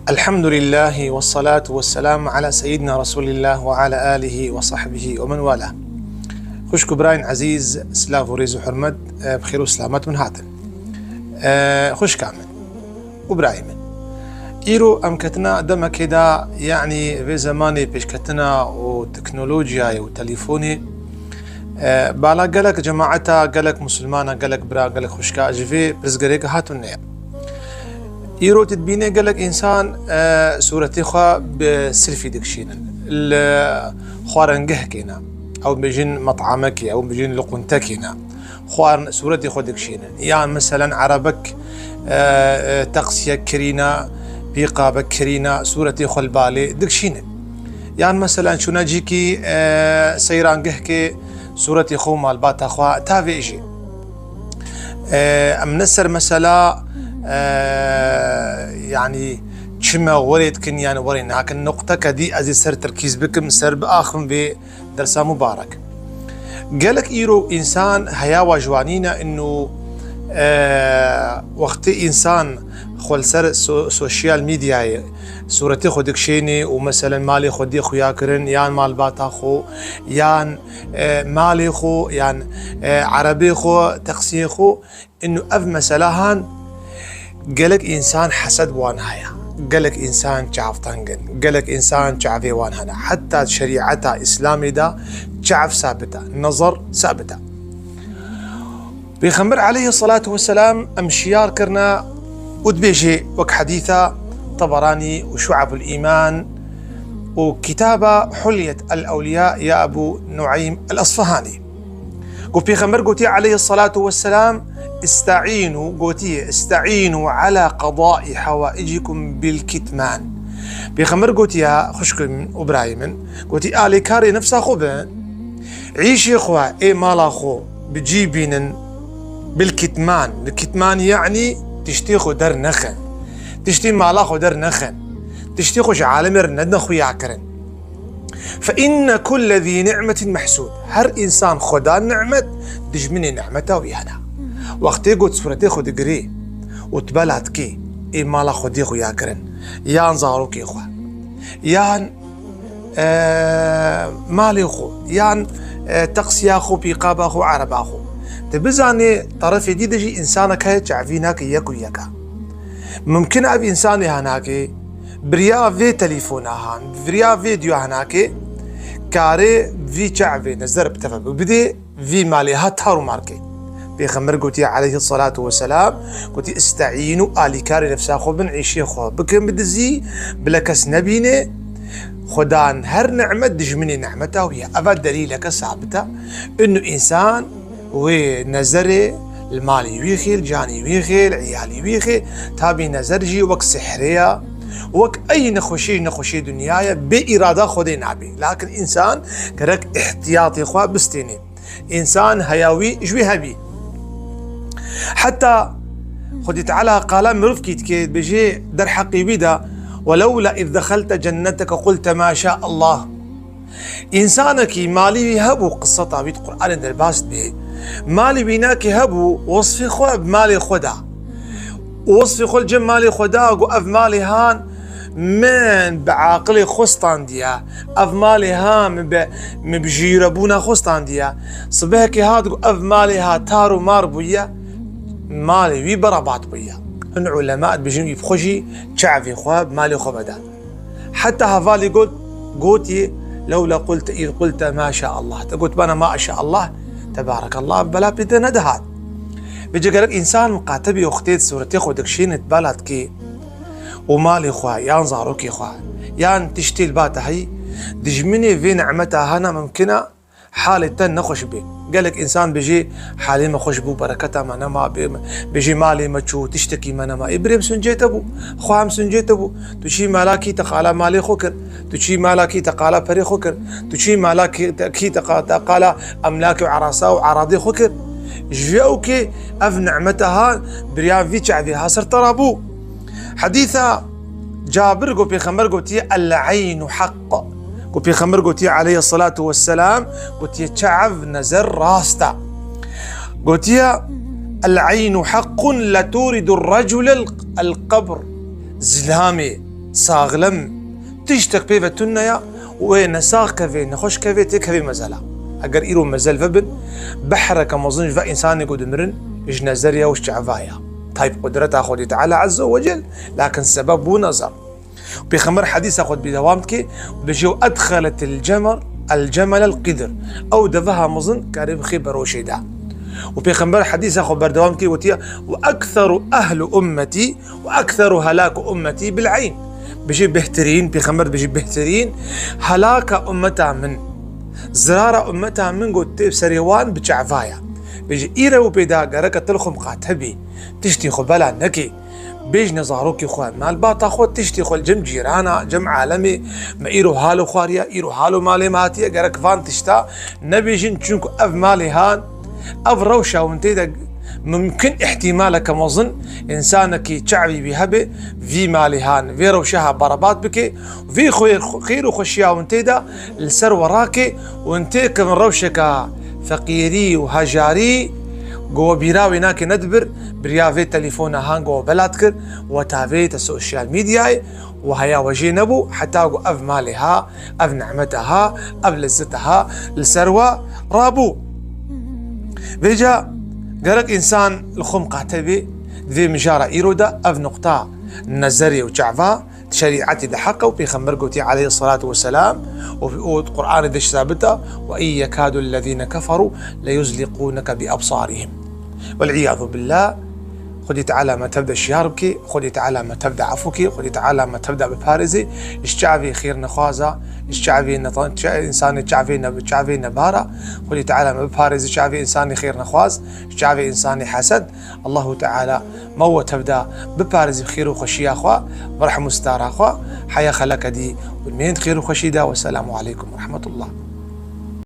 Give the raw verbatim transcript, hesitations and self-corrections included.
Elhamdulillah ve salatu ve selamu ala seyyidina Resulillah ve ala alihi ve sahbihi ve men wala. Xwişk û birayên ezîz, silav û rêz û hurmet, e, bi xêr û selamet min hatin. E, xwişka min û birayê min. Îro em ketina demekê de, yanî vê zemanê pêşketina û teknolojiyayê û telefonê, e, bala gelek cemaeta, gelek musulmana, gelek bira, gelek xwişka ji vê pirsgirêkê hatûn neye. Îro tu dibînê gelek însan, e, sûretê xwe bi selfî dikişînin. Li xwarengehekê ne. Ew bêjin met'amekê, ew bêjin li quntekê ne. Xwarin sûretê xwe dikişînin. Yan meselen erebek, e, e, teqsiyek kirîne, pîqabek kirîne, sûretê xwe li balê dikişînin. Yan meselen çûne cîkî, e, seyrangehkê sûretê xwe û malbata xwe tavêjî. E, em ne ser mesela, e, yanî çime werê dikin yan werê nakin. Nuqteke dî ez ê ser terkîz bikim, ser biaxivim vê dersa mubarek. Gelek îro însan heya wa ji wanî ne, inu, e, wextê însan xwe li ser so-, sosyal medyayê sûretê xwe dikişênê û meselen malê xwe dê xuya kirin yan malbata xwe yan, e, malê xwe yan, e, erebê xwe, teqsiyê xwe, inu ev mesela han gelek însan hesed wan heye. Gelek însan çavteng in. Gelek însan çavê wan hene. Heta şerîeta Îslamê de çav sabit e. Nazar sabit e. Pêxember aleyhissalatu vesselam em şiyar kirine û dibêje wek hedîsa Teberanî û Şu'abul Îman û kitaba Hulyet el Ewliya ya Ebu Nueym el Asfahanî. Ku Pêxember gotiye aleyhissalatu vesselam, "İste'inu", gotiye, "İste'inu ala qadai hawaicikum bil kitman." Pêxember gotiye, xwişkê min û birayê min, gotiye, "Alîkarê nefsa xwe bin, îşê xwe, ê mala xwe bi cî bînin bil kitman." Bil kitman yanî tiştê xwe dernexin, tiştê mala xwe dernexin, tiştê xwe ji alemê re nedine xuya kirin. Fe inne kulle zî ni'metin mehsûd. Her însan xweda ni'met, dijminê ni'meta wî hene. Wextê ku sûretê xwe digirê û tibela dikê, ê mala xwedê xuya kirin, yan zarokê xwe, yan, e, malê xwe, yan, e, teqsiya xwe, pîqaba xwe, ereba xwe. Tu bizanê terefê dî de jî însanek heye çavî nake yek û yeka. Mimkin e ev însanê hanakê biriya vê telefona han, biriya vê diyo hanakê karê vî çavê nezer bi teve bidê, vî malê ha tar û markê. Pêxember gotiye aleyhissalatu vesselam, gotî, "İste'inu", alîkarê nefsa xwe bin, îşê xwe bikin bi dizî, bila kes nebîne. Xwedan her ni'met dijminê ni'meta wî ye. Eva delîleke sabit e. Inu însan wê nezerê li malê wî xê, li canê wî xê, li iyalê wî xê, tabî nezer jî wek sihrê ye, wek ey nexweşî, nexweşê dinya ye, bê îrada Xwedê nabê. Lakin însan gerek ihtiyatê xwe bistênê. Însan heya wî ji wî hebî. Heta Xwedî Teala qala mirovkî dike, dibêje derheqê wî de, "Welewla iz dexelte cenneteke qulte ma şa Allah." Însanekî malê wî hebû, qiseta wî di Qur'anê derbas dibe. Malê wî nakê hebû, wesfê xwe bi malê xwe da. Wesfê xwe li cem malê xwe da, got, "Ev malê han min bi aqilê xwe standiye. Ev malê ha min bi, min bi jîrebûna xwe standiye." Sibehekê hat, got, "Ev malê ha tar û mar bûye." Malê wî berabat bûye. Hin ulema dibêjin, wî bi xwe jî çavê xwe bi malê xwe veda. Heta hevalî got, gotî, "Lewla qulte, îz qulte ma şa Allah." Te gotbana ma şa Allah, tebarekallah, bela pê te nedihat. Vêce gerek însan miqate bî, wextê sûretê xwe dikişînit, bela dikê û malê xwe, yan zarokê xwe, yan tiştê li ba te heyî, dijminê vê nimeta hana mimkin e, halê te nexweş bê. Gelek însan bêjê, "Halê me xweş bû, bereketa me nema, bê-, bêjê malê me çû, tiştekî me nema." Ê birê, bi sincê te bû, xwe hem sincê te bû. Tu çî mala kî te qala malê xwe kir, tu çî mala kî te qala perê xwe kir, tu çî mala kî te, kî te qa-, te qala emlakê û erasa û eradê xwe kir. Ji vê ewkê ev nimeta ha biriya vî çavê ha ser te ra bû. Hedîsa Cabir got, Pêxember gotiye, "El eynu haqq." Got, Pêxember gotiye aleyhissalatu vesselam, gotiye, "Çav nezer rast e." Gotiye, العين حق لتورد الرجل القبر. Zilamê saxlem tiştek pê ve tune ya û wê nesax kevê, nexweş kevê, tê kevê mezela. Eger îro mezel vebin, behreke mezin ji ve însanê ku dimirin, ji nezeriya û ji çava ya. Tayb qudreta Xwedê Teala Azze ve Cel, lakin sebeb bû nezer. Pêxember hedîsa xwe bi dewam dike, dibêje, "Edxeletil cemel, el cemel el qidr." Ew deveha mezin karê bixê beroşê de. Û Pêxember hedîsa xwe berdewam dike, gotiye, "Ve ekseru ehlu ummetî, ve ekseru helaku ummetî bil eyn." Bêje bêhtirîn, Pêxember dibêje bêhtirîn helaka ummeta min, zirara ummeta min got tê serê wan bi çava ya. Bêje îre û pê de gereke til xwe miqate bî, tiştî xwe bela nekê. Bêjne zarokê xwe, malbata xwe, tiştê xwe li cem cîrana, cem alemê, me îro halo xwariye, îro halo malê me hatiye, gerek van tişta nebêjin, çunku ev malê han, ev rewşa hûn tê de mumkin îhtîmaleke mezin, însanekî çavî wî hebe, vî malê han, vê rewşeha berebat bike, vê xwe-, xêr û xweşiya hûn tê de li ser we rake, hûn têkin rewşeka feqîrî û hejarî, ku we bîra wê nake nedibir, biriya vê telefona han ku we bela dikir, we tavêt te sosyal medyayê, we heya we jê nebû, heta ku ev malê ha, ev nimeta ha, ev lezzeta ha li ser we rabû. Vêca gerek însan li xwe miqate bê, di vê mijara îro de ev nuqta nezerê û çava, di şerîetê de heq e û Pêxember gotî aleyhisselatu vesselam û, û di Qur'anê de jî sabit e, "Ve in yekadu ellezîne keferû leyuzliqûneke bi ebsarihim." Vel iyadu billah. Xwedî Teala me tev de şiyar bike, Xwedî Teala me tev de efû ke, Xwedî Teala me tev de biparêze, ji çavê xêrnexwaza, ji çavê netan-, ça-, însanê çavê ne-, çavê nebara, Xwedî Teala me biparêze çavê însanê xêrnexwaz, ji çavê însanê hesed. Allahu Teala me we tev de biparêze bi xêr û xweşiya xwe, bi rehm û stara xwe, heya xeleke dî û mênd xêr û xweşî de. Wesselamu aleykum ve rahmetullah.